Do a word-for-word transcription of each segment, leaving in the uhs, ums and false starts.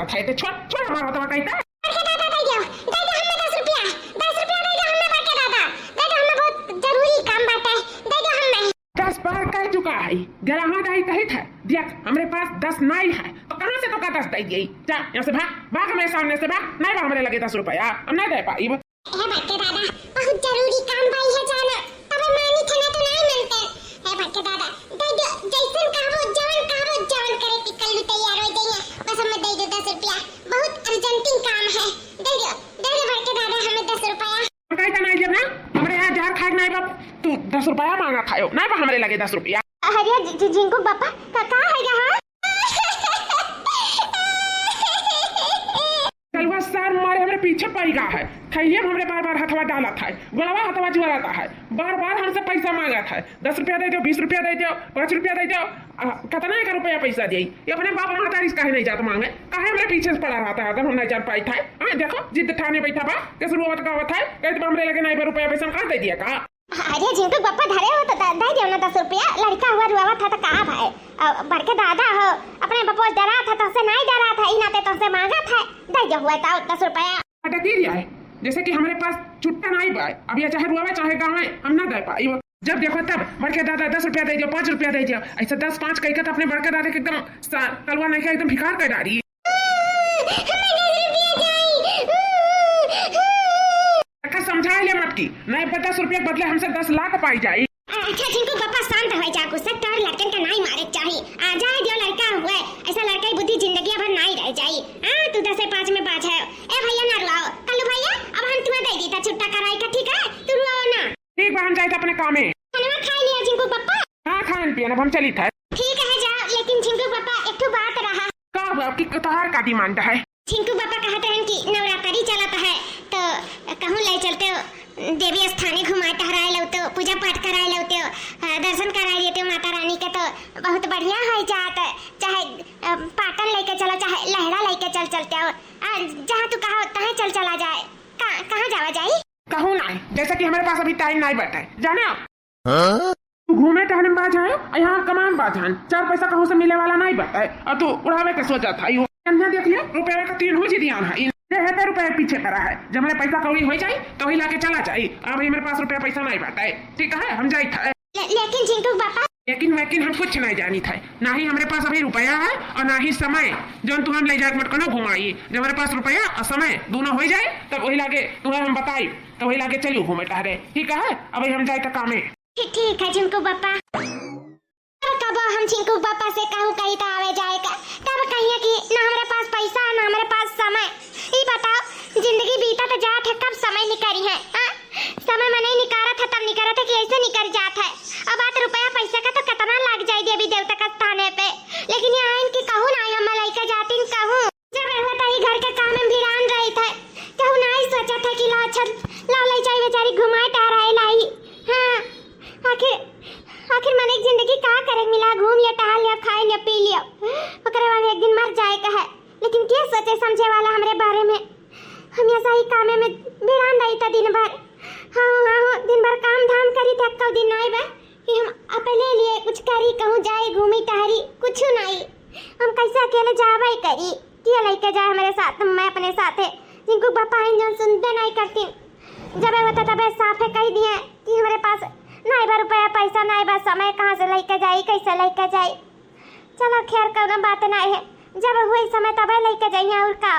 अच्छा, ये तो छोड़, छोड़ हमारा हथवा कहीं था। बड़के दादा, दे दो, दे दो हमें दस रुपया, दस रुपया दे दो हमें बड़के दादा, दे दो हमें, बहुत जरूरी काम बाटे, दे दो हमें। दस बार कह चुका है, ग्यारहवाँ दाई कही था, देख, हमरे पास दस नाई है, तो कहाँ से तोका दस दे दिए? जा, यहाँ से भाग, भाग हमारे सामने से भाग, नहीं बा हमरे लगे दस रुपया, हम नहीं दे पाई। हे बड़के दादा, बहुत जरूरी काम बा, इहे जाना, तबे मानी थे ना तो नहीं मानते। हे बड़के दादा, दे दो, जैसन कहबो, जवन कहबो, जवन करे के कल्लू तैयार हो जाइए, बस हमें दे दो दस रुपया, बहुत अर्जेंटिंग काम है, दे दो, दे दो बड़के दादा हमें दस रुपया। हम कहीं का नहीं देब ना, हमरे यहाँ जहर खाए के नहीं बा, तू दस रुपया मांगा खायो, नहीं बा हमरे लगे दस रुपया। अरे झि-, झि-, झिंकू बापा, का, का है यहाँ? कलुआ सार मारे हमरे पीछे पड़ गा है, थैलिया में हमरे बार बार हथवा डालत है, गोड़वा हथवा जुआरत है, बार बार हमसे पैसा मांगत है, दस रुपया दे दो, बीस रुपया दे दो, पाँच रुपया दे दो, आ, कितना एक रुपया पैसा दिए? ये अपने बाप महतारी से काहे नहीं जात मांगे, काहे हमरे पीछे से पड़ा रहता है? अगर हम नहीं जान पाई था, हाँ, देखो जिद ठाने बैठा बा, के शुरुआत का होता है, कहते बा हमरे लगे नहीं बा रुपया पैसा, हम कहाँ दे दिया का? अरे झिंकू बापा, धरे हो तो द-, दे दियो ना दस रुपया, लड़का हुआ रुआवत है तो का भाई? अ, बड़के दादा हो, अपने बपोस डरा था, तोसे नहीं डरा था, ई नाते तोसे मांगा था, दे दियो हुआ तो दस रुपया। अटकी रिया है, जैसे कि हमरे पास छुट्टा नहीं बा, अब ये चाहे रुआवे चाहे गावे, हम ना दे पाई। जब देखो तब बड़के दादा दस रुपया दे दियो, पाँच रुपया दे दियो, ऐसे दस पाँच कह के तो अपने बड़के दादा के एकदम सा-, कलवा नहीं के एकदम भिखार कर डारी। हमें दस रुपया जाई। देखा, समझाए ले मत की, नहीं पचास रुपया के बदले हमसे दस लाख पाई जाई। अच्छा झिंकू बापा, शांत हो जा, गुस्सा तोर लड़कन का नाई मारे के चाही। आ जाए दियो लड़का हुए, ऐसा लड़का की बुद्धि जिंदगी भर नाई रह जाई। हाँ, तू दस से पाँच में बाझ है। ए भैया ना रुआओ, कल्लू भैया, अब हम तुम्हें दे दी था छुट्टा कराई का, ठीक है? तू रुआओ ना। ठीक बा, हम जाइत अपने कामे। खाना खा लिया झिंकू बापा? हाँ, खान पियन, अब हम चलित है। ठीक है, जाओ, लेकिन झिंकू बापा, एक ठो बात रहा। का हुआ, आपकी, तोहार का डिमांड है? झिंकू बापा कहत रहन कि नवरात्रि चलत है, तो कहूँ ले चलते हो, देवी स्थाने घुमाए टहराए लौते हो, पूजा पाठ कराए लौते हो, अ, दर्शन कराए देते हो माता रानी के, तो बहुत बढ़िया हो जात। चाहे, अ, पाटन लेके चलो, चाहे लहरा लेके चल चलते हो, आ, जहाँ तू कहा तहें चल चला जाए। का-, कहाँ जावा जाई? कहूँ नहीं, जैसे कि हमरे पास अभी टाइम नहीं बटे, जाना। हाँ? तू घूमे टहले में बाझ है, और यहाँ कमान बाझ है, चार पैसा कहूँ से मिले वाला नहीं बा, और तू उड़ावे के सोचत है। यो अन्ना देख लिया, रुपया का तीन हो जी दिया है, इन जे है तो रुपया पीछे पड़ा है, जब मेरे पैसा कौड़ी हो जाए तो वही लाके चला जाए। अब ये मेरे पास रुपया पैसा नहीं बा, ठीक है, हम जाइत है। ले-, लेकिन झिंकू बापा। लेकिन वेकिन हम कुछ नहीं जानित है, ना ही हमरे पास अभी रुपया है और ना ही समय, जौन तू हम ले जाके मटकनो घुमाई। जब हमारे पास रुपया और समय दोनों हो जाए, तब वही लागे तुम्हें हम बताई, तब वही लागे चलियो घूमे टहरे, ठीक है? अभी हम जाइत कामे। ठीक, ठीक है झिंकू बापा। तब कबो हम झिंकू बापा से कहूँ कही तो आवे जाए का, तब कहिए कि ना हमरे पास पैसा है, ना हमरे पास समय। ई बताओ, जिंदगी बीतत जात है, कब समय निकरी है, हाँ? समय मनई निकारत है, तब निकरत है कि ऐसे निकर जात है? अब बात रुपया पैसा का तो कितना लाग जाई देवी देवता का स्थाने पे, लेकिन यहाँ इनकी कहूँ ना आई, हम लइके जातिन कहूँ। जब रहत है घर के काम में भिड़ान रहित है, कहूँ ना ही सोचत है कि ला अच्छा, ला ले जाई बेचारी घुमाए टहराए लाई। हाँ, आखिर, आखिर मन एक जिंदगी का करे मिला, घूम लिया, टहल लिया, खाए लिया, पी लिया, ओकरे बाद एक दिन मर जाए का है। लेकिन के सोचे समझे वाला हमरे बारे में? हम ऐसा ही कामे में भिड़ान रहित है दिन भर। हाँ, हाँ, हाँ, दिन भर काम धाम करित है, कौ दिन आए बा कि हम अपने लिए कुछ करी, कहूँ जाए घूमी टहरी, कुछ नहीं। हम कैसे अकेले जावे करी? के लइके जाए हमरे साथ, मैं अपने साथ है। जिनको बापा हैं जौन सुनबे नहीं करती, जब होता तबे साफे कह दिए कि हमरे पास नहीं बा रुपया पैसा, नहीं बा समय, कहाँ से लइके जाई, कैसे लइके जाई? चलो खैर, कौनो बात नहीं है, जब हुई समय तबे लइके जाइए। और का,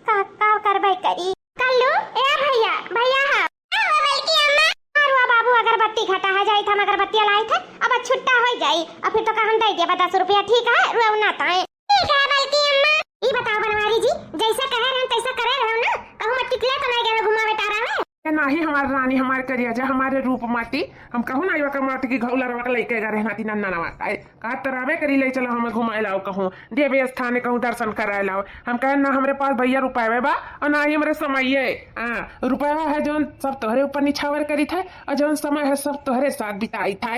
का, का करबे करी? कल्लू, ए भैया, भैया हा। का हो बल्कि अम्मा? अरुआ बाबू अगरबत्ती घटा है, जाई था हम अगरबत्ती लाई थे, अब छुट्टा हो जाई, अब फिर तो का हम दे दिया दस रुपया, ठीक है, रुआ ना ताए। ठीक है बल्कि अम्मा। ई बताओ बनवारी जी, जैसा कहे रहन तैसा करे रहो ना, कहूँ मत टिकले तो नहीं गए घुमावे टहरावे? ए, नाही हमार रानी, हमार करिया जा, हमारे रूपमती, हम कहूँ ना युवा कमावत की घौला रवा के लइके गए रहना तीन नन्ना नवा। का तरावे करी ले चलो हमें घुमाए लाओ, कहूँ देवी स्थाने कहूँ दर्शन कराए लाओ। हम कहे ना हमरे पास भैया रुपये बा और ना ही हमरे समय है। हाँ, रुपया है जौन सब तोहरे ऊपर निछावर करी था और जौन समय है सब तोहरे साथ बिताई था।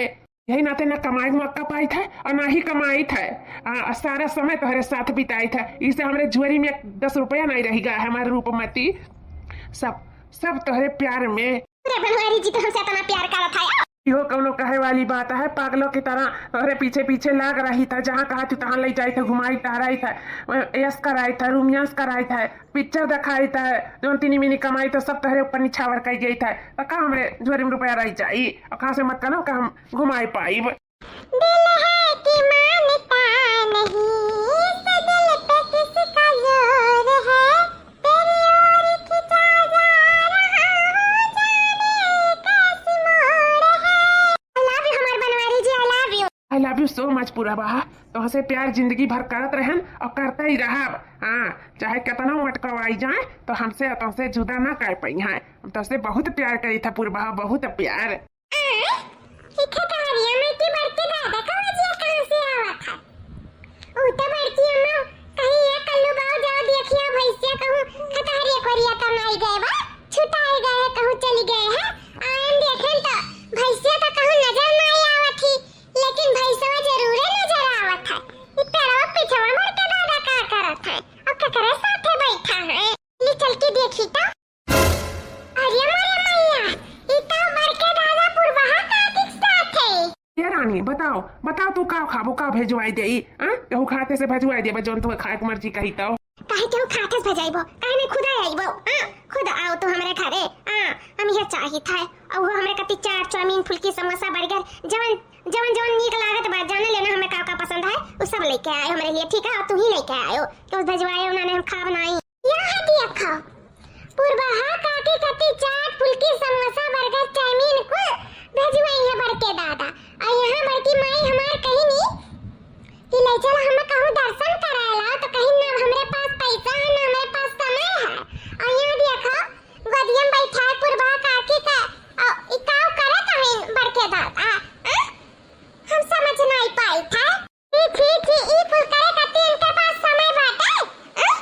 यही नाते ना कमाई मौका पाई था और ना ही कमाई था। आ, सारा समय तोहरे साथ बिताई था, इसे हमरे जुआरी में एक दस रुपया नहीं रह गया है हमारे रूपमती। सब, सब तोहरे प्यार में। अरे बनवारी जी तो हमसे इतना प्यार करत है। इहो कौनो कहे वाली बात है? पागलों की तरह तोहरे पीछे पीछे लाग रही था, जहाँ कहा तू तहाँ ले जाई था, घुमाई टहराई था, यस कराई था, रोमांस कराई था, पिक्चर देखाई था, जौन तिनी मिनी कमाई तो सब तोहरे ऊपर निछावर कई गई था। तो का हमरे झोरी में रुपया रह जाई? और कहाँ से मत करो का हम घुमाई पाई? दिल है कि मानता नहीं, इस दिल पे किसका जोर है? तेरी ओर खिंचा जा रहा हूँ, जाने कैसी मोड़ है। I love you हमार बनवारी जी, I love you। I love you so much पूरबहा। तोहसे प्यार जिंदगी भर करत रहन और करते ही रहब। हाँ, चाहे कितना मटकाव आई जाए तो हमसे और तोहसे जुदा ना कर पाई हैं। हम तोहसे बहुत प्यार करी था पूरबहा, बहुत प्यार। आय, ई खतहरिया में के बड़के दादा का आवाजिया कहाँ से आवत है? ऊ तो बड़की अम्मा कहीं ये कल्लू बाऊ जाओ देखिया भैंसिया कहूँ खतहरिया खोरिया तो नहीं गए बा, छुटाए गए है, कहूँ चली गए है। आयन देखेन तो भैंसिया तो कहूँ नजर नहीं आवत ही, लेकिन भैंसवा जरूरे नजर आवत है। ई पेड़वा पिछवा बड़के दादा का करत है? अब केकरे साथे बैठा है? ले चल के देखी तो। अरे मोरे मैया, ई तो बड़के दादा पूरबहा काकी के साथ है। ए रानी, बताओ, बताओ तू का खाबो, का भेजवाई देई? हाँ? केहू खाते से भेजवाई देबे, जौन तू खाए के मर्जी कही तो। काहे केहू खाते से भेजाइबो? काहे नहीं खुद आइबो? हाँ? खुद आओ तू हमरे घरे। हाँ, हम यह चाहित है। और वो हमरे कति चाट, चाउमीन, फुल्की, समोसा, बर्गर, जवन, जवन, जवन नीक लागत बा, जाने लेना हमें का का पसंद है, वो सब लेके आए हमरे लिए, ठीक है? और तू ही लेके आयो, केहू भेजवाए उन्होंने, हम खाब नहीं। यह देखो, पूरबहा काकी कति चाट, फुल्की, समोसा, बर्गर, चाउमीन कुल भेजवाई है बड़के दादा। और यहाँ बड़की माई हमार कही नी कि ले चल हमें कहूँ दर्शन कराए लाओ, तो कहीं ना हमरे पास पैसा है, ना हमरे पास समय है। और यहाँ देखो, गोदिया में बैठा है पूरबहा काकी का, और ई काव करत हईन बड़के दादा, आ? आ? हम समझ नहीं पाई था। छी, छी, छी, ई कुल करे खातिर इनके पास समय बाटे? अं?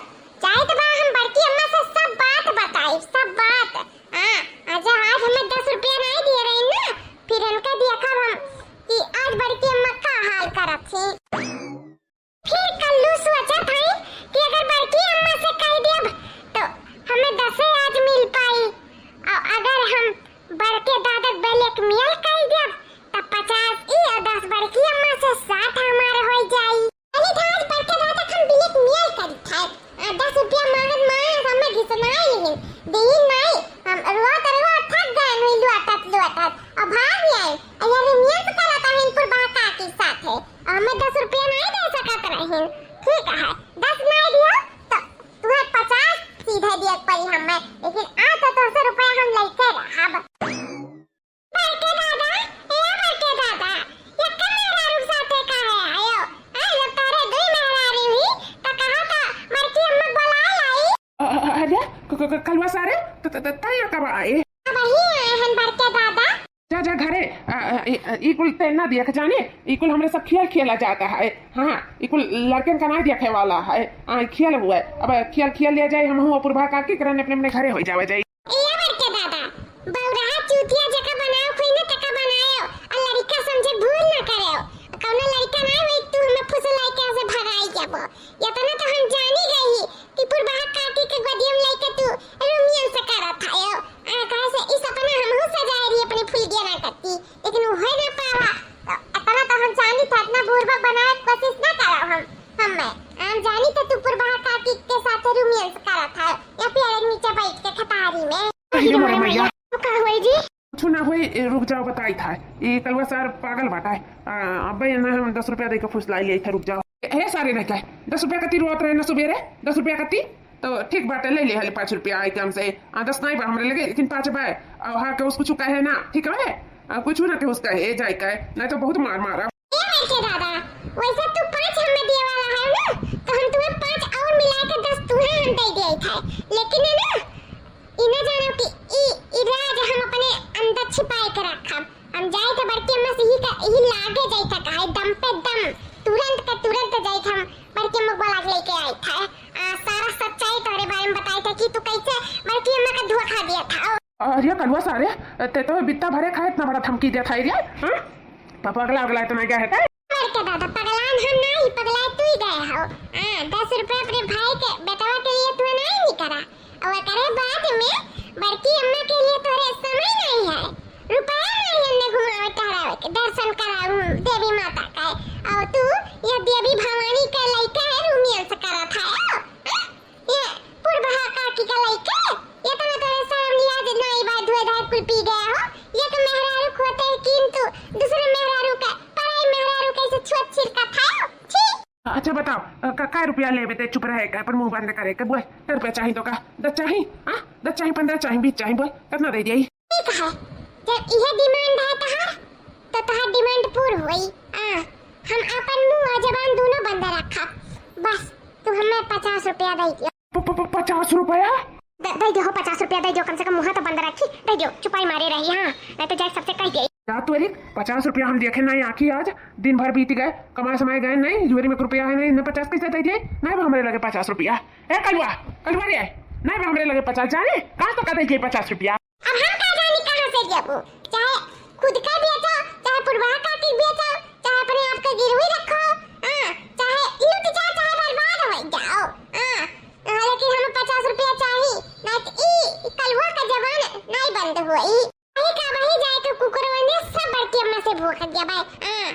जाइत बा हम बड़की अम्मा से सब बात बताई, सब बात। हाँ, अच्छा, आज हमें दस रुपया नहीं दिए रही ना, फिर इनके देखब हम कि आज बड़की अम्मा का हाल करत थी। फिर कल्लू सोचत हई कि अगर बड़की अम्मा से कह देब तो हमें दसे आज मिल पाई, और अगर हम बड़के दादा के blackmail कई देब, तब पचास ई और दस बड़की अम्मा से साठ हमार होई जाई। अरे आज बड़के दादा के हम blackmail करी थे। आ, दस रुपया मांगत मांगत हमें घिसनाई ही। दीन नाई, हम रोत रोत थक गए हुई लोटत लोटत। और भाग आए। अरे romance करत हईन पूरबहा काकी साथे। और हमें दस रुपया नहीं दे सकत रहीन। ठीक है, दस नहीं दियो तो तुम्हें पचास सीधे दिए के पड़ी हमें। लेकिन आ तो दो सौ रुपया हम लेके रहब। बड़के दादा, ए बड़के दादा, एक्के मेहरारू साथे काहे आयो? आए, जब तोहरे दुई मेहरारू ही, त कहा त बड़की अम्मा के बोलाए लाई। अ, अ, अरे, क-, क-, क-, कलुआ सारे, त-, त-, त-, तैं यहाँ कब आए? अब ही आए हन बड़के दादा। जा, जा घरे, अ, अ, ई, ई कुल तैं ना दिया के जाने, ई कुल हमरे सब खेल खेला जाता है। हाँ, ई कुल लड़कन का ना देखे वाला है। हाँ, खेल हुआ है। अब खेल खेल लिया जाए, हम हूँ अपूर्वा काकी करन अपने अपने घरे हो जावे जाए। ए बड़के दादा, बौरहा चूतिया जेका बनाव खोई न तेका बनायो, और लड़का समझे भूल न करेव। कौनो लड़का ना होई तू हमें फुसलाई के यहाँ से भगाई जाबो। इतना तो हम जानी गई कि पूरबहा काकी के गोदिया में लेके तू रोमियो से करत आयो। आ, कहे से ई सपना हमहू सजाए रही अपने फुलगिया ना करती, लेकिन उहे ना पावा। तो इतना तो हम जानी था, इतना बुड़बक बनाए के कोशिश ना करो हम। हमें, हम जानी तो तू पूरबहा काकी के साथ रोमांस करत है, या फिर नीचे बैठ के खटारी में। अरे मोरे मैया। तो का होई जी? कुछ ना होई, ए, रुक जाओ, बताई था। ये कलुआ सार पागल बाटा है। आ, अबे ना हम दस रुपया दे के फुसलाई ले था, रुक जाओ। ए, ए सारे नहीं कहे, दस रुपया कती रोत रहे ना सुबेरे, दस रुपया कती? तो ठीक बाटे, ले ले हाले पाँच रुपया आए काम से। आ, दस नहीं बा हमरे लगे, लेकिन पाँच बा। आ, हाँ, के उसको चुका है ना, ठीक है? आ, कुछ ना के उसका है, जाए का है, नहीं तो बहुत मार मारा। ए बड़के दादा, वैसे तू पाँच हमें दिए वाला है ना, तो हम तुम्हें पाँच और मिला के दस तुम्हें हम दे दिए था। लेकिन है ना, ई ना जानो कि ई, ई राज हम अपने अंदर छिपाए के रखब। हम जाई तो बड़की अम्मा से ही का, ही लागे जाई था, काहे दम पे दम, तुरंत के तुरंत जाई था, हम बड़की अम्मा को बुला के लेके आई था। आ, सारा सच्चाई तोहरे बारे में बताई था कि तू कैसे बड़की अम्मा का धोखा दिया था। अरे कलुआ सारे, ते तो बित्ता भरे खाए इतना बड़ा धमकी देत है रे, हाँ? पापा अगला अगला इतना क्या है ते? बड़के दादा, पगलान हम नहीं, पगलाए तू ही गए हो। हाँ, दस रुपया अपने भाई के बेटवा के लिए तू नहीं, नहीं करा। और करे बाद में बड़की अम्मा के लिए तोरे समय नहीं है, रुपया नहीं हमने घुमावे का। बताओ, अ, का, का रुपया लेबे ते? चुप रहे के, अपन मुँह बंद करे के। बोल, कै रुपया चाही तोका? दस चाही? हाँ, दस चाही, पन्द्रह चाही, बीस चाही? बोल, कितना दे दिया? ठीक है, जब इहे demand है तहार, तो तहार demand पूर होई। हाँ, हम अपन मुँह और जबान दोनों बंद रखब। बस, तू हमें पचास रुपया दे दियो। प-, प-, प-, पचास रुपया? दे, दे दियो, पचास रुपया दे दियो, कम से कम मुँह तो बंद रखी, दे दियो, चुपाई मारे रही, हाँ, नहीं तो जाए सबसे कह दियो। या तोरी, पचास रुपया हम देखे नहीं आँखी आज, दिन भर बीत गए, कमाए समाए गए नहीं, जुएरी में रुपया है नहीं, इन्हें पचास कैसे दे दिए? नहीं बा हमरे लगे पचास रुपया। ए कलुआ, कलुआ रे, नहीं बा हमरे लगे पचास, जाने कहाँ तो का दे दिए पचास रुपया? अब हम का जानी कहाँ से देबू, चाहे खुद का बेचो, चाहे पुरवा काकी बेचो, चाहे अपने आप का गिरवी रखो, हाँ, चाहे लुट जाओ, चाहे बर्बाद हो जाओ, हाँ, हाँ, लेकिन हमें पचास रुपया चाही, नहीं तो ई कलुआ का जबान नहीं बंद होई। वही का वही जाए के कुकुरवन ने सब बड़की अम्मा से भूख गया भाई, हाँ,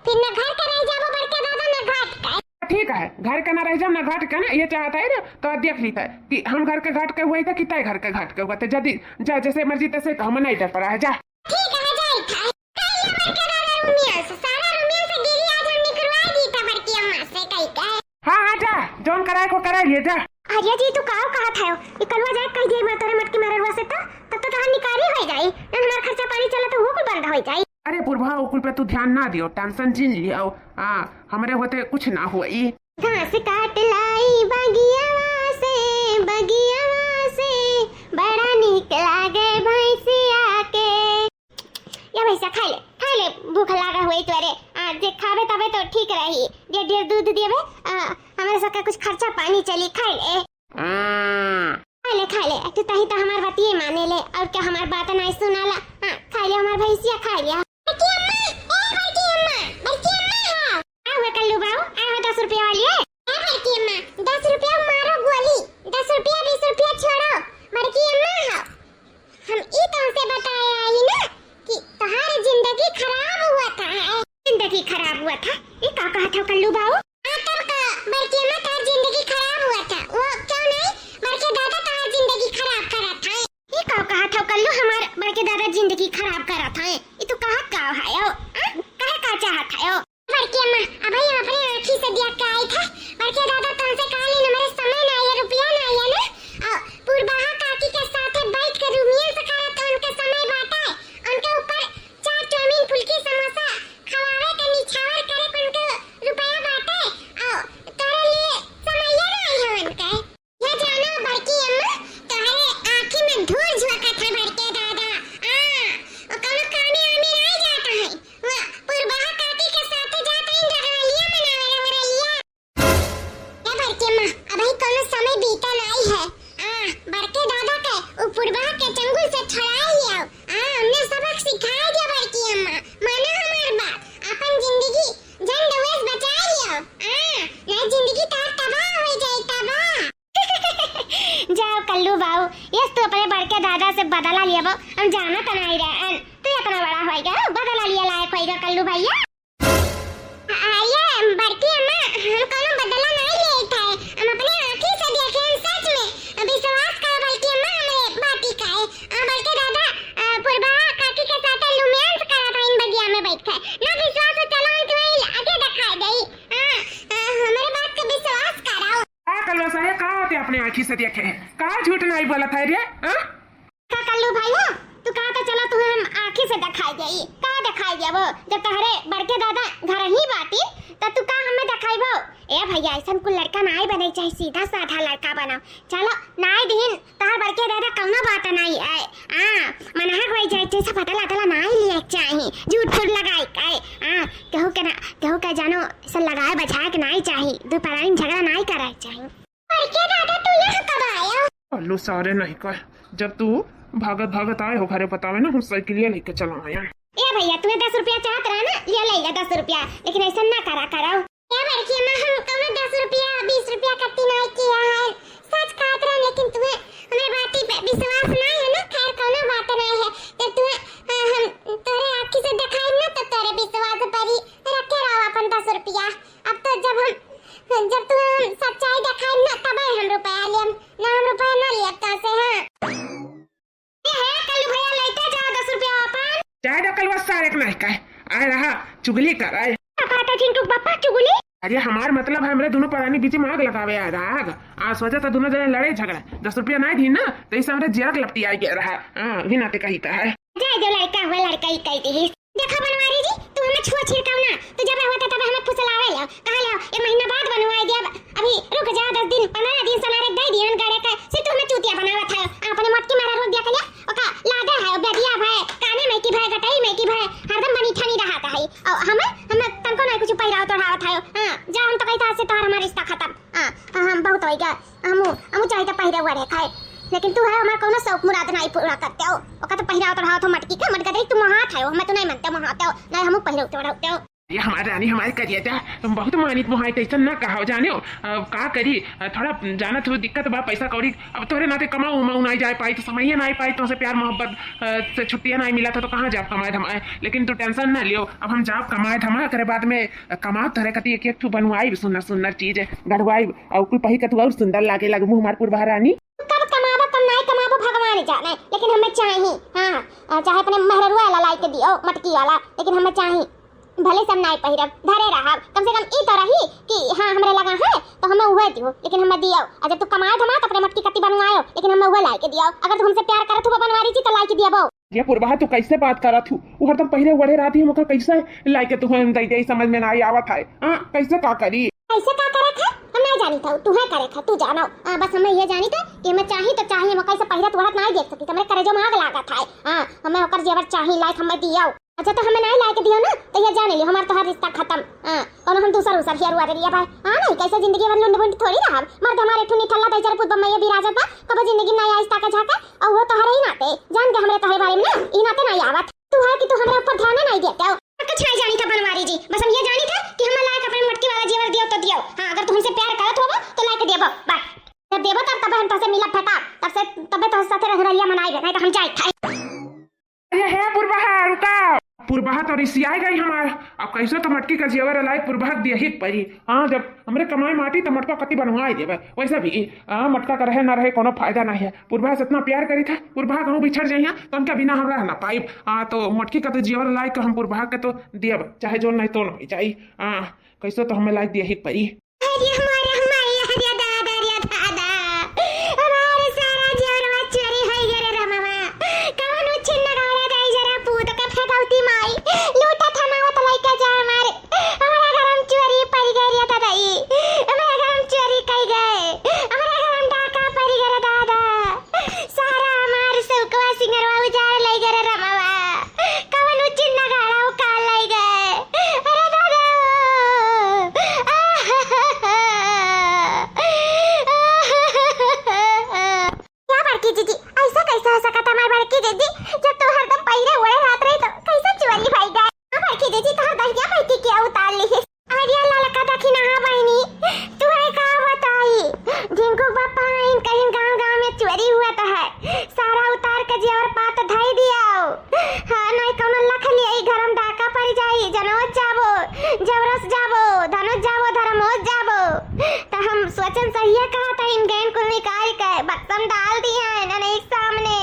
फिर न घर का रह जाबो बड़के दादा, न घाट का। ठीक है, घर के ना रह जाओ, ना घाट के ना, ये चाहता है ना, तो देख ली था कि हम घर के घाट के हुए थे, कि तय घर के घाट के हुआ थे, जदी जा जैसे मर्जी तैसे, तो हम नहीं डर पड़ा है, जा। ठीक है, जाई था। कह लिया बड़के दादा रोमियो से, सारा रोमियो से गिरी आज हम निकलवा दी था बड़की अम्मा से, कही के। हाँ, हाँ, जा, जौन कराए को कराए लिए, जा। अरे जी, तू काव कहा था? ये कलुआ जाए कह दिए, मैं तोरे मटकी मारे रुआ से तो, तब तो तहार निकारी हो जाई, ना हमार खर्चा पानी चला तो वो कुल बंद हो जाई। अरे बुढ़वा, ओकुल पे तू ध्यान ना दियो, tension जिन लियो। हाँ, हमरे होते कुछ ना होई। घास काट लाई बगियावा से, बगियावा से, बड़ा नीक लागे भैंसिया के। या भैंसिया, खाई ले, खाई ले, भूख लागा हुई तोरे। आ, जे खाबे तबे तो ठीक रही, जे ढेर दूध देबे, आ, हमरे सबके कुछ खर्चा पानी चली, खाई ले। हाँ। खा ले, खा ले, तू तही तो हमार बतिये माने ले, और क्या हमार बात नहीं सुनाला? हाँ, खा ले हमार भैंसिया, खा ले। बड़की अम्मा, ए बड़की अम्मा, बड़की अम्मा हो। आ हुआ कल्लू बाऊ, आ हुआ दस रुपया वाली है। ए बड़की अम्मा, दस रुपया मारो गोली, दस रुपया बीस रुपया छोड़ो, बड़की अम्मा हो। हम ई तुमसे बताए आई ना कि तुम्हारी जिंदगी खराब हुआ था है। जिंदगी खराब हुआ था? ये का कहा था कल्लू बाऊ? हाँ, तब का बड़की अम्मा, तोहार जिंदगी खराब हुआ था। वो क्यों नहीं, बड़के दादा तोहार जिंदगी खराब करा था। ये का कहा था कल्लू, हमार बड़के दादा जिंदगी खराब करा था? ये तू कहा का है हो? हाँ? कहे का चाहत है हो? बड़की अम्मा, अबही हम अपने आँखी से देख के आई था। बड़के दादा तुमसे कहा लेन, हमारे समय ना आया, रुपया ना आया ना। और पुरबाहा काकी के साथे बैठ के रोमियो से कहा तो उनके समय बाटे, उनके ऊपर चाट, चाउमीन, फुल्की, समोसा खवावे के निछावर करे के उनके रुपया बाटे, और तोरे लिए समैया ना आई है उनके। या जानो बड़की अम्मा, तोहरे आँखी में धूल झोंकत है बड़के दादा। आ, वो कौनो कामे आमे नहीं जाता है। वो पुरबाहा काकी के साथे जाता है रंगरलिया मनावे, रंगरलिया। ए बड़की अम्मा, अबही कौनो समय बीता नहीं है। आ, बड़के दादा के उ पुरबा के चंगुल से छुड़ाई लियो। आ, हमने सबक सिखाई दिया बड़की अम्मा। मानो हमार बात, अपन जिंदगी जन दवेश बचाई लियो। आ, नहीं जिंदगी तार तबाह हो जाई, तबाह। जाओ कल्लू बाऊ, यस तू अपने बड़के दादा से बदला लिया, हम जाना तो नहीं रहे, तू इतना बड़ा होएगा, बदला लिया लायक होएगा कल्लू भैया। अरे बड़की अम्मा, हम कौनो बदला नहीं लेत है, हम अपने आँखी से देखे हैं, सच में। विश्वास करो बड़की अम्मा, हमरे बाती का है। आ, बड़के दादा, आ, पुरबा काकी के साथ रोमांस करत है इन बगिया में बैठ के। ना विश्वास हो, चलो हम तुम्हें आगे दिखा दे। हाँ, आ, हमारे बात का विश्वास करो। का कलवा सारे, का होते अपने आँखी से देखे है? का झूठ नहीं बोलत है रे? हाँ? का कल्लू भैया, तू कहा था चलो तुम्हें हम आँखी से दिखाई देई। का दिखाई देबो? जब तोहरे बड़के दादा घर ही बाटी, त तू का हमें दिखाईबो? ए भैया, ऐसन कुल लड़का नाई बने चाही, सीधा साधा लड़का बनाओ। चलो, नाई दीन, तोहर बड़के दादा कौनो बात नाई है। आ, मनहक होई जाए, जैसे बदला अदला नाई लिए चाही, झूठ फूट लगाई के। आ, केहू के ना, केहू के जानो, से लगाए बझाए के नाई चाही, दू परानी झगड़ा नाई करे चाही। बड़के दादा, तू यहाँ कब आया? कल्लू सारे नहीं कह, जब तू भागत भागत आए हो घरे बतावे ना, हम साइकिलिया लेके चला आया। ए भैया, तुम्हें दस रुपया चाहत रहा ना, लिया ले ले दस रुपया, लेकिन ऐसा ना करा करो। ए बड़की अम्मा, हम कौनो दस रुपया, बीस रुपया कत्ती नहीं किया है, सच कहत रहे, लेकिन तुम्हें हमें बाती पे विश्वास नहीं है ना। खैर, कौनो बात नहीं है, जब तुम्हें, हाँ, हम तोरे आँखी से दिखाई ना, तो तोरे विश्वास पर ही रखे रहो अपन दस रुपया। अब तो जब हम, जब तू हम सच्चाई देखाइम ना, तबे हम रुपया लेम, ना हम रुपया ना लेब तोसे, हाँ। ए, हे, कल्लू भैया, लेते जाओ दस रुपया अपन। जाए दो कलवा सारे के नहीं कहे। आए रहा, चुगली कर आए। पापा तो चिंटू पापा चुगली। अरे हमार मतलब है, हमरे दुनो परानी बीच में आग लगावे आए रहा, आग। आ सोचा था दुनो जने लड़े झगड़े, दस रुपया नाहीं दीन ना, तो इसे हमरे जियरा के लपटी आइ गया रहा। हाँ, भी नाते कही था है। जाए दो, लड़का हुआ, लड़का ही कही दी। देखा बनवारी जी, तू हमें छुआ छिड़काओ ना, तू जब होता तब हमें फुसलावे लो, कहा लो, एक महीना बाद बनवाए दिया, अभी रुक जा, दस दिन, पन्द्रह दिन सनारे दे दियन गड़े का, से तू हमें चूतिया बनावत है, अपने मटकी मारा रोक दिया कलिया, ओका लादे है, बेदिया भय, काने में की भय, गटई में की भय, हरदम बनी ठनी रहत है। और हमें, हमें तनको नहीं कुछ पहिरावत ओढ़ावत है। हाँ, जा, हम तो कही था, आज से तोहार हमार रिश्ता खत्म। हाँ, हम बहुत हो गया, हमू, हमू चाहिए तो पहिरे हुआ रहे खाए, लेकिन तू है हमार कौनो शौक मुराद नहीं पूरा करते हो। ओका तो पहिरावत ओढ़ावत हो मटकी का, मटका देख तू मोहात है, हमें तो नहीं मानते मोहाते हो, नहीं हमू पहिरे उठे ओढ़ावते हो। ये हमार रानी, हमार करेजा, तुम बहुत मानित मोहाई, तो ऐसा ना कहो, जाने हो? अब का करी, अ, थोड़ा जानत हो दिक्कत बा पैसा कौड़ी, अब तोरे नाते कमाऊ उमाऊ नाहीं जाए पाई, तो समय ही नाहीं पाई, तुमसे प्यार मोहब्बत, अ, से छुट्टियाँ नाहीं मिला था, तो कहाँ जाब कमाए धमाए? लेकिन तू tension ना लियो, अब हम जाब कमाए धमाए, ओकरे बाद में, अ, कमाब तोरे कती एक एक ठू बनवाई, सुन्नर सुन्नर चीज गढ़वाई, और कुल पही के तू और सुंदर लागे लगबू हमार पुरबहा रानी। कब कमाबो, कब नाहीं कमाबो, भगवान जाने, लेकिन हमें चाही। हाँ, अ, चाहे अपने मेहररुआ वाला लाई के दियो, मटकी वाला, लेकिन हमें चाही। भले से हम नाई पहिरब, धरे रहब, कम से कम ई तो रही कि हाँ, हमरे लगा है, तो हमें उहे दियो, लेकिन हमें दियो। और जब तू कमाए धमाए, तो अपने मटकी कत्ती बनवायो, लेकिन हमें उहे लाई के दियो। अगर तू हमसे प्यार करत हुआ बनवारी जी, तो लाई के दियाबो। ये पुरबहा, तू कैसे बात करत हू? वो हरदम पहिरे ओढ़े रहती, हम ओकर कैसे लाई के तू हम दे दे, समझ में नाई आवत है। हाँ, कैसे का करी? कैसे का करत है? हम नाई जानी था, तू है करे था, तू जानो। हाँ, बस हमें ये जानी था कि हमें चाही तो चाही, हम कैसे पहिरत ओढ़त नाई देख सकी, हमरे करेजो में आग लागत है। हाँ, हमें ओकर जेवर चाही, लाई के हमें दियो। अच्छा, तो हमें नाई लाए के दियो ना, तो ये जाने लियो, हमार तोहार रिश्ता खत्म। हाँ, कौनो हम दूसर उसर हियर हुआ रे लिया भाई। हाँ, नहीं, कैसे जिंदगी भर लुंड बुंड थोड़ी रहब। मर्द हमारे ठुनी ठल्ला दैचर पुत बम्मैया बिराजत बा, कबो जिंदगी में नाई आइस ताका झाका, और वो तोहरे ही नाते, जान के हमरे तोहरे बारे में ना, ई नाते नाई आवत। तू है कि तू हमरे ऊपर ध्यान नाई देते हो। कुछ नाई जानी था बनवारी जी, बस हम ये जानी था कि हमें लायक अपने मटकी वाला जेवर दियो तो दियो। हाँ, अगर तू हमसे प्यार करत होबो, तो लायक देबो, बस। जब देबो तब, तब हम तोहसे मिलब भेटा, तब से, तबे तोहसे साथे रह रहिया मनाई, नहीं तो हम जाए था। अरे हे पुरबहा, रुका। पुरबहा तो रिसियाए गई हमार। अब कैसे तो मटकी का जेवर लाई, पुरबहा के दिया ही परी। हाँ, जब हमरे कमाई माटी तो मटका कती बनवाई देबे। वैसे भी, हाँ, मटका का रहे ना रहे, कोनो फायदा नहीं है। पुरबहा से इतना प्यार करी था, पुरबहा कहूँ बिछड़ जाइए, तो उनके बिना हम रह ना पाइब। हाँ, तो मटकी का तो जेवर लाई के हम पुरबहा के तो दियब, चाहे जो नहीं तो नहीं जाई। हाँ, कैसे तो हमें लायक दिया ही परी। अरे हमारे, हमारे, अरे दादा, अरे दादा, हमारे सारा जेवरवा चोरी होई गए रे रमवा। कौन उच्छिन नगाड़ा दाई जरा पूत के फेंकौती माई। लूटा थनावत लइका जा हमारे। हमारा घर हम चोरी पड़ गए रे दादाई। हमारा घर हम चोरी कई गए। हमारा घर हम डाका पड़ गए रे दादा। सारा हमार सौकवा सिंगरवा उजाड़ लई गए रे रमवा। कवन उचिन नगाड़ा उकाल लई गए। अरे दादा। क्या बड़की जीजी, ऐसा कैसे हो सकत हमार बड़की जीजी, जब तू हरदम पहिरे ओढ़े रहत रही तो कैसे चोरी भई गए? हाँ बड़की जीजी, तोहर दहिया बैठी के उतार ली। अरे ललका दखिनहा बहिनी, तुहरे का बताई, झिंकू बापा आइन कहीं गाँव गाँव में चोरी हुआ तो है, सारा उतार के जेवर पात धई दियाओ। हाँ, नहीं कौनो लख लिया, ई घर में डाका पड़ जाई, जनोज जाबो, जवरस जाबो, धनुज जाबो, धर्मोज जाबो। तो हम सोचन सहिए कहा था, इन गैन को निकाल के बक्सम डाल दिया है ना, नहीं सामने।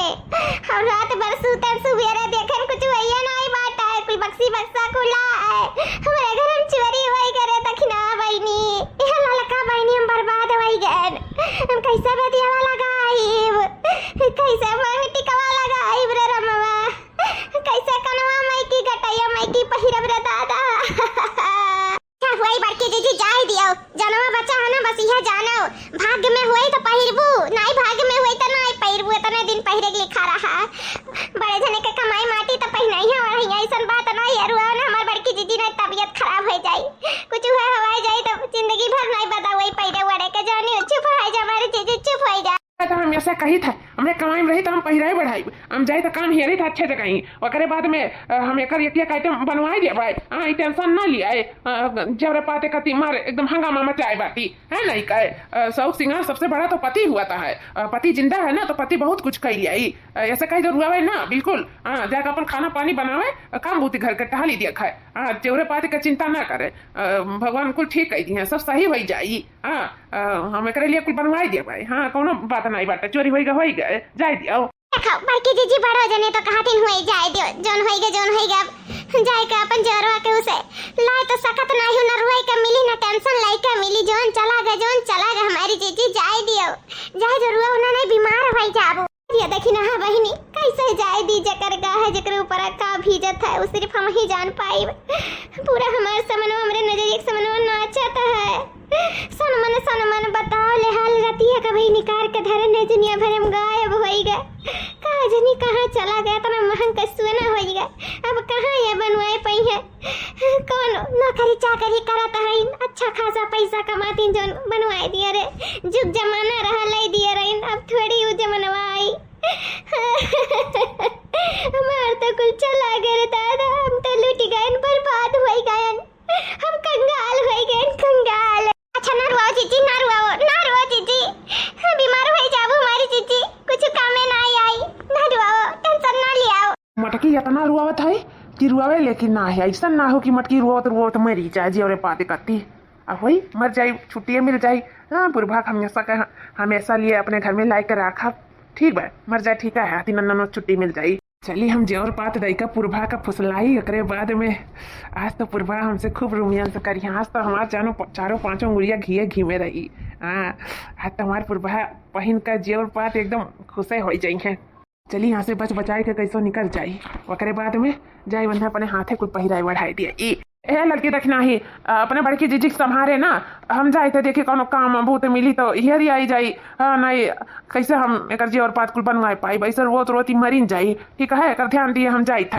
हम रात भर सूतन, सुबेरे देखन, कुछ वइया नाई बाटा है, कुल बक्सी बक्सा खुला है। हमरे घर में चोरी होई करे, दखिना बहिनी, यह ललका बहिनी, हम बर्बाद होई गए। हम कैसे बेदियावा लगाइब, कैसे मांग टिकवा लगाइब रे रमवा, कैसे कनवा माई की, गटैया माई की पहिरब रे दादा। अच्छा हुई बड़की जीजी, जाए दियो, जनवा बचा है ना, बस यह जानो, भाग्य में हुई तो पहिरबू, नाई भाग्य में हुई तो नाई पहिरबू, इतने दिन पहिरे के लिखा रहा। बड़े जने के कमाई माटी तो पहिना ही है, वही ऐसन बात ना, ये रुआ ना, हमार बड़की जीजी ना तबीयत खराब हो जाई, कुछ हुआ हवाई जाई तो जिंदगी भर नाई बता वही पहिरे वड़े के जानी, चुप हो जा हमारे जीजी, चुप हो जा। तो हम ऐसा कही था, हमरे कमाई में रही तो हम पहिराई बढ़ाई, हम जाए तो काम हेरी था अच्छे से कहीं, ओकरे बाद में, अ, हम एकर एक एक item बनवाई दिया भाई। हाँ, ई tension ना लिया, ए, अ, जबरे पाते कती मार एकदम हंगामा मचाए बाटी, है नहीं कहे। अ, शौक सिंगार सबसे बड़ा तो पति हुआ था है, अ, पति जिंदा है ना, तो पति बहुत कुछ कह लिया ई। अ, ऐसा कही तो रुआ भाई ना, बिल्कुल। हाँ, जाकर अपन खाना पानी बनावे, अ, काम बूती घर के टहली दिया खाए। हाँ, जेवरे पाते का चिंता ना करे, अ, भगवान कुल ठीक कह दिए, सब सही हो जाई। हाँ, अ, हम एकरे लिए कुल बनवाई दिया भाई। हाँ, कोनो बात नहीं बाटे, चोरी होई गए, होई गए, जाए दियो। देखो, बड़की जीजी बड़ो जने तो कहतिन, "होई जाए दियो, जौन होई गए, जौन होई गए, अब जाए के अपन जोरवा के उसे ला तो सकत नाही हो, ना रुआई का मिली, ना tension लाई का मिली। जौन चला गए, जौन चला गए हमारी जीजी, जाए दियो, जाए जो रुआ, उन्हें नहीं बीमार होई जाबो। ये देखी ना, हाँ बहिनी, कैसे जाए दी, जकर गाह है, जकर ऊपर का भीजत है, वो सिर्फ हम ही जान पाइब। पूरा हमार समनवा, हमरे नजरिया के समनवा नाचत है। सनमन, सनमन, बताओ ले हाल रतिया का भाई निकार के धरे ने दुनिया भरे में गायब होई गए। का जनी कहाँ चला गया, इतना महंग के सोना होई गए। अब कहाँ ये बनवाए पाई है? कौन नौकरी चाकरी करत हईन, अच्छा खासा पैसा कमातीन, जौन बनवाए दिए रे। जुग जमाना रहा, लाई दिए रहीन, अब थोड़ी उ जमानवा आई। हमार तो कुल चला गए रे दादा, हम तो लूट गए, बर्बाद हो गए, हम कंगाल हो गए, कंगाल। अच्छा, ना रुआओ जीजी, ना रुआओ, ना रुआओ जीजी, बीमार हो जाबो हमारी जीजी, कुछ कामे ना आई, ना रुआओ, tension ना लियाओ। मटकी इतना रुआवत है कि रुआवे, लेकिन ना है, ऐसा ना हो कि मटकी रुआवत रुआवत मरी जाए, जी और बात करती। अब वही मर जाई, छुट्टिए मिल जाई। हाँ, पुरभा के हमेशा का, हमेशा लिए अपने घर में लाई के राखब। ठीक बा, मर जाए, ठीक है, हाथी नन्ना छुट्टी मिल जाई। चली, हम जेवर पात दई का पुरभा का फुसलाई, ओकरे बाद में आज तो पुरभा हमसे खूब रोमांस करी। आज तो हमार जानो प-, चारों पांचों उंगलिया घिए घी में रही। हाँ, आज तो हमार पुरभा पहिन का जेवर पात एकदम खुशे हो जाई है। चली, यहाँ से बच बचाए के कैसो निकल जाई, ओकरे बाद में जाई वन्ने अपने हाथे कुल पहिराई बढ़ाई दिए। ई, ए लड़की, देखना ही, अपने बड़की जीजी के संभारे ना, हम जाई तो देखी कौनो काम बहुत मिली तो इहरी आई जाई। हाँ, नहीं, कैसे हम एकर जेवर पात कुल बनवाए पाई, वैसे रोत रोत ही मरिन जाई। ठीक है, एकर ध्यान दिए, हम जाई था।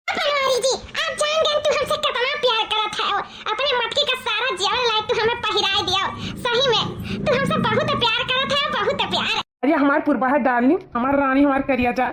बनवारी जी, आप जान गए तू हमसे कितना प्यार करत है। अपने मटकी का सारा जेवर लायक तू हमें पहिराए दिया। सही में, तू हमसे बहुत प्यार करत है, बहुत प्यार। अरे हमार पुरबा है darling, हमार रानी, हमार करिया जा,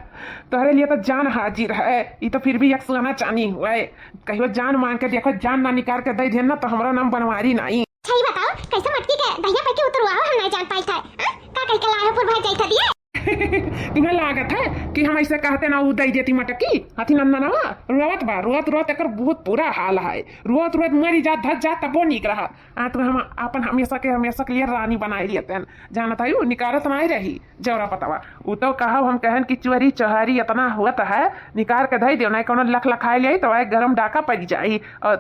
तोहरे लिए तो जान हाजिर है। ई तो फिर भी एक सोना चानी हुआ है, कहियो जान मांग के देखो, जान ना निकाल के दे देन ना तो हमारा नाम बनवारी नहीं। अच्छा, ई बताओ, कैसे मटकी के दहिया पे के उतरवाओ, हम नहीं जान पाई था। हाँ? का कह के लाए हो पुरबा जाई था दिए? तुम्हें लागत है कि हम ऐसे कहते ना उ दई देती मटकी? हाथी नंदनवा रोवत बा, रोवत रोवत एकर बहुत बुरा हाल है, रोवत रोवत मरी जात धस जात तबो नीक रहा। आ तो हम अपन हमेशा के, हमेशा के लिए रानी बनाए लेते हैं। जानत है, उ निकारत नहीं रही जौरा पतवा। उ तो कहा हम कहन कि चोरी चोहारी इतना होत है, निकार के धई देव, नहीं कौनो लख लखाए ले आई तो आए गरम डाका पड़ जाई और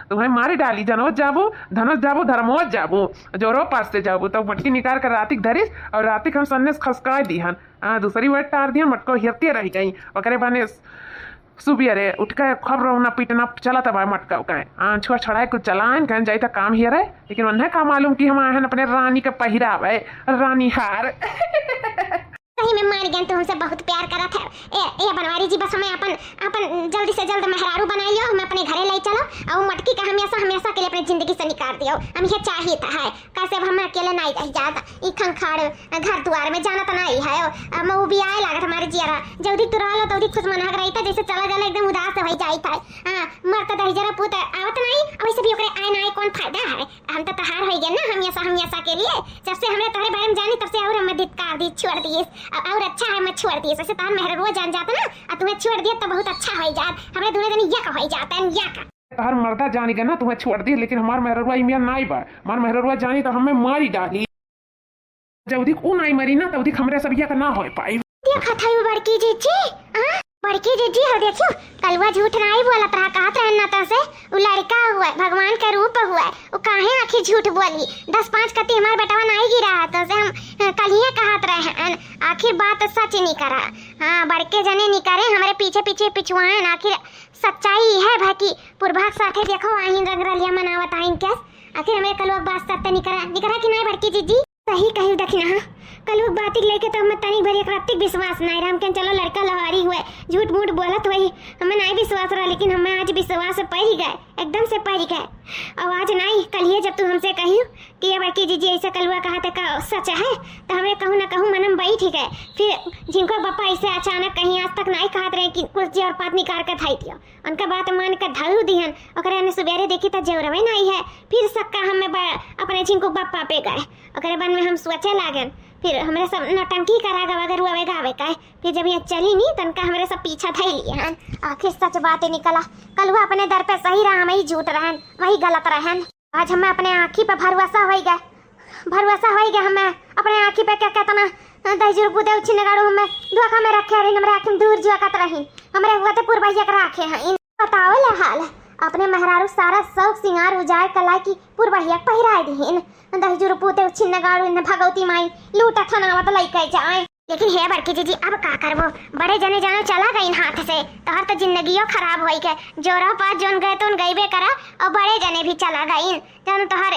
तुम्हें मारी डाली। जनोज जाबू, धनोज जाबू, धर्मोज जाबू, जोरो पास से जाबू। तो मटकी निकार के रातिक धरिस और रातिक हम सन्ने से खसकाए दीहन। आ, दूसरी बार टार दिहन, मटको हिरते रह गई। ओकरे बने सुबियरे उठ के खूब रोना पीटना चलत बा मटका का। आ, छुआ छड़ाए कुछ चलान कहन जाई त काम हियरे, लेकिन उन्हें का मालूम कि हम आहन अपने रानी के पहिरावे, रानी हार। सही में मार गया, तू हमसे बहुत प्यार करत है। ए, ए बनवारी जी, बस हमें अपन, अपन जल्दी से जल्द मेहरारू बनाइयो, हमें अपने घरे ले चलो और मटकी का हमेशा, हमेशा के लिए अपनी जिंदगी से निकाल दियो। हम ये चाहिए था है, कैसे अब हम अकेले नहीं रह जाता। ई खंखाड़ घर दुआर में जानत नहीं है, अब वो भी आए लागत हमारे जियरा। जल्दी तुरा लो, जल्दी खुश मनहक रही था, जैसे चला जाला एकदम उदास हो जाई था। हाँ, मरता दही जरा पूत आवत नहीं, अब वैसे भी ओकरे आए ना आए कौन फायदा है? हम तो तहार हो गए ना, हमेशा, हमेशा के लिए। जब से हमरे तोहरे बारे में जानी, तब से और हमें धिक्कार दी, छोड़ दिए। अब और अच्छा है, मैं छोड़ दिए। वैसे तहार मेहररुआ जान जात ना, और तुम्हें छोड़ दिया तो बहुत अच्छा हो जात। हमरे दोनों जने यक हो जात, यक। तहार मर्दा जानी गए ना, तुम्हें छोड़ दिए, लेकिन हमार मेहररुआ इमिया नाई बा। हमार मेहररुआ जानी तो हमें मारी डाली। जौदिक ऊ नाई मरी ना, तौदिक हमरे सब यक ना हो पाई। देखत है वो बड़की जीजी, हाँ? बड़की जीजी, हो देखियो, कलुआ झूठ नाई बोलत रहा, कहत रहे ना तो से, उ लड़का हुआ, भगवान का रूप हुआ, उ काहे आखिर झूठ बोली? दस पाँच कती हमार बेटवा नाई गिरा है, तो से हम, अ, कलिए कहत रहे हैं, आखिर बात सच निकरा। हाँ, बड़के जने निकरे, हमरे पीछे पीछे पिछुआन, आखिर सच्चाई है भाई कि पुरभा के साथे देखो, आइन रंग रलिया मनावत आइन के, आखिर हमरे कलुआ के बात सत्य निकरा, निकरा कि नाई बड़की जीजी? सही कही दखिना, हाँ। कलुआ के बातिक लेके तो हमें तनी भर एक रत्तिक विश्वास नाई रहा। हम कहन चलो लड़का लहारी हुए, झूठ मूठ बोलत हुए, हमें नाई विश्वास रहा, लेकिन हमें आज विश्वास पड़ गए, एकदम से पड़ गए। और आज नाई, कलिए जब तू हमसे कही कि ये बड़की जीजी ऐसे कलुआ कहा था का सच है, तो हमें कहूँ ना कहूँ मनम बैठ गए। फिर झिनको बप्पा ऐसे अचानक कहीं आज तक नाई कहत रहे कि कुछ जेवर पात निकाल के धाई दियो। उनका बात मान के धरू दिहन। ओकरे ने सुबेरे देखी त जेवरवे नाई है। फिर सक्का हमें ब-, अपने झिंकू बप्पा पे गए। ओकरे बाद में हम सोचे लागन। फिर हमरे सब नौटंकी करा गवा के रुआवे गावे का है। फिर जब ये चली नी, तनका हमरे सब पीछा धई लिए हन। आखिर सच बात निकला। कलुआ अपने दर पे सही रहा, हम ही झूठ रहन, वही गलत रहन। आज हमें अपने आँखी पे भरोसा होई गए, भरोसा होई गए हमें अपने आँखी पे। क्या कहता ना, दहिजुर बुदे उछिन गाड़ू हमें धोखा में रखे रही, हमरे आँखी में धूर जुआकत रही, हमरे हुआ ते पुरबैया के राखे हैं। इन बतावल हाल, अपने मेहरारू सारा शौक सिंगार उजाड़ कला की पुरवहिया पहिराए दिहिन। दहिजुरु पूते उछिन्नगाड़ू इन्हें भगवती माई लूटा थनावत लइके जाए। लेकिन हे बड़की जीजी, अब का करबो, बड़े जने जानो चला गइन हाथ से, तोहर तो जिंदगियो खराब होई के, जोरा पा जोन गए तोन गइबे करा, और बड़े जने भी चला गइन, जानो तोहर,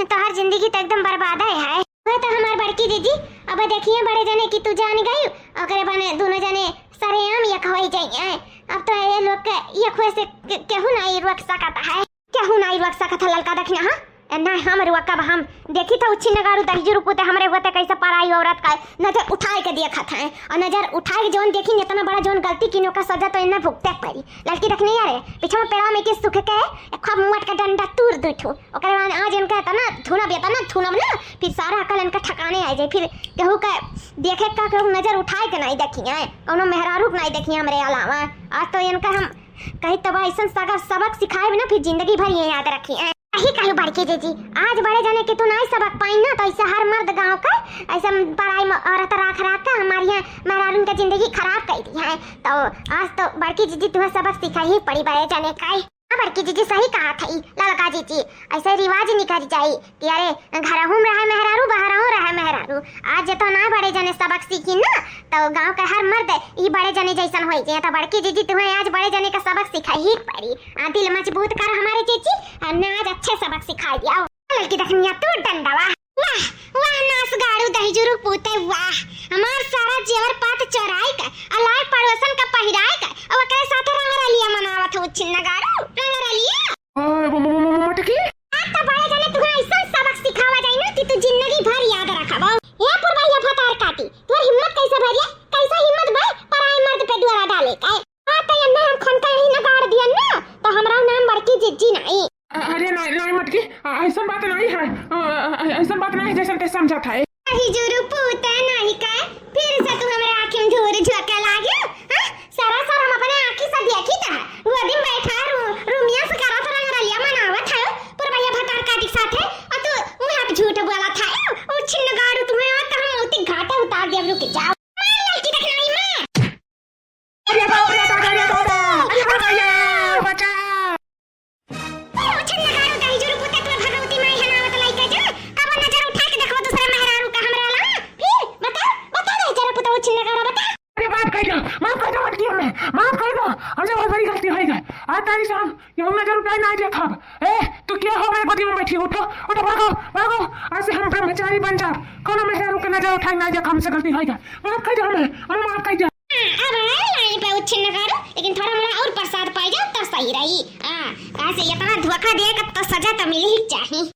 तोहर जिंदगी तो एकदम बर्बाद है, है। वह तो हमार बड़की जीजी, अब देखिए बड़े जने की तू जान गई, ओकरे बने दोनों जने सरेआम यक होई जाइए। अब तो ये लोग के यक होए से के-, केहू नहीं रोक सकता है। केहू नाई रोक सकत है ललका दखिना, हाँ? ए, ना हम रोकब, हम देखी था उछिन्नगाड़ू दहिजुरु पूते हमरे होते कैसे पराई औरत का नजर उठाए के देखत है। और नजर उठाए के जौन देखी इतना बड़ा जौन गलती की ओका सजा तो इन्हें भुगते के पड़ी। ललकी दखिना रे, पीछे में पेड़वा में के सुख के एक खूब मोट का डंडा तूर दू ठो। ओकरे बाद आज इनका इतना धुनब, इतना धुनब ना, फिर सारा अकल इनका ठिकाने आ जाए। फिर केहू का देखे का केहू नजर उठाए के नहीं देखी है, कौनो मेहरारू के नहीं देखी हमरे अलावा। आज तो इनका हम कही तब ऐसन सगा सबक सिखाए ना, फिर जिंदगी भर ये याद रखी। ए, यही कहू बड़की जीजी, आज बड़े जने के तू नाई सबक पाई ना, तो ऐसे हर मर्द गांव का ऐसे पराई म-, औरत राख राख के हमारी यहाँ मेहरारून के जिंदगी खराब कर दी है। तो आज तो बड़की जीजी तुम्हें सबक सिखाई ही पड़ी बड़े जने का। हाँ बड़की जीजी सही कहा था ई ललका जीजी, ऐसे रिवाज निकल जाई कि अरे घरहू में रहे मेहरारू, बहरहू रहे मेहरारू। आज जे तो ना बड़े जने सबक सीखी ना, तो गांव के हर मर्द ई बड़े जने जैसन होई जे। तो बड़की जीजी तुम्हें आज बड़े जने का सबक सिखाई ही पड़ी। आ, दिल मजबूत कर हमारे जीजी, हमने आज अच्छे सबक सिखा दिया। ललकी दखनिया तू डंडवा। वाह, वाह, नास गाड़ू दहिजुरु पूते, वाह। हमार सारा जेवर पात चोराई के, अलाय पड़ोसन का पहिराई के, और ओकरे साथे रंग रलिया मनावत हो, छिन्नगाड़ू, रंग रलिया। आ, म-, म-, म-, म-, मटकी? आज तो बड़े जने तुम्हें ऐसा सबक सिखावा जाई ना कि तू जिंदगी भर याद रखबो। ए पुरवैया भतार काटी, तोर हिम्मत कैसे भरिया? कैसा हिम्मत भई पराई मर्द पे डोरा डाले के? आ, तो एन्ने हम खनका यही न गाड़ दियन ना, तो हमरा नाम बड़की जिज्जी नाई। अ-, अरे नाई, नाई मटकी, अ-, ऐसन बात नाई है। अ-, अ-, ऐसन बात नाई है जैसन ते समझत है। अही जुरु पूते नाई का, फिर से तू हमरे आँखी में धूर झोंके लागे, हाँ? सरासर हम अपने आँखी से देखी था, गोदी में बैठा रू-, रूमिया से करत रंग रलिया मनावत है, पुरवैया भतार काटी के साथे, और तू वहाँ पे झूठ बोलत है, ओ छिन्नगाड़ू, तुम्हें आज तो हम मौती घाटे उतार देब, रुक जाओ। मार लड़की देख नाई मार। अरे बाप रे, दादा रे, दादा। अरे बाप रे, बचाओ। ए, उछिन्नगाड़ू दहिजुरु पूते, तू भगवती माई हनावत लइके जा। कब नजर उठा के देखबो दूसरे मेहरारू का हमरे अलावा? फिर बता, बता दहिजुरु पूते, उछिन्नगाड़ू बता। अरे माफ कर दो, माफ कर दो, मटकी हमें, माफ कर दो। हमसे बहुत बड़ी गलती हो गई। आज तारी से हम ये नजर उठाए ना देखब। ए, तू क्या हो मेरे गोदी में बैठी? उठो, उठो, भागो, भागो। आज से हम ब्रह्मचारी बन जाब। कोनो मेहरारू के नजर उठाए ना देखब, हमसे गलती हो गई। माफ कर दो हमें, हमें माफ कर दो। अब है लाइन पे उछिन्नगाड़ू, लेकिन थोड़ा मोड़ा और प्रसाद पाई जाओ तब सही रही। हाँ, काहे से इतना धोखा दिए का तो सजा तो मिली ही चाहिए।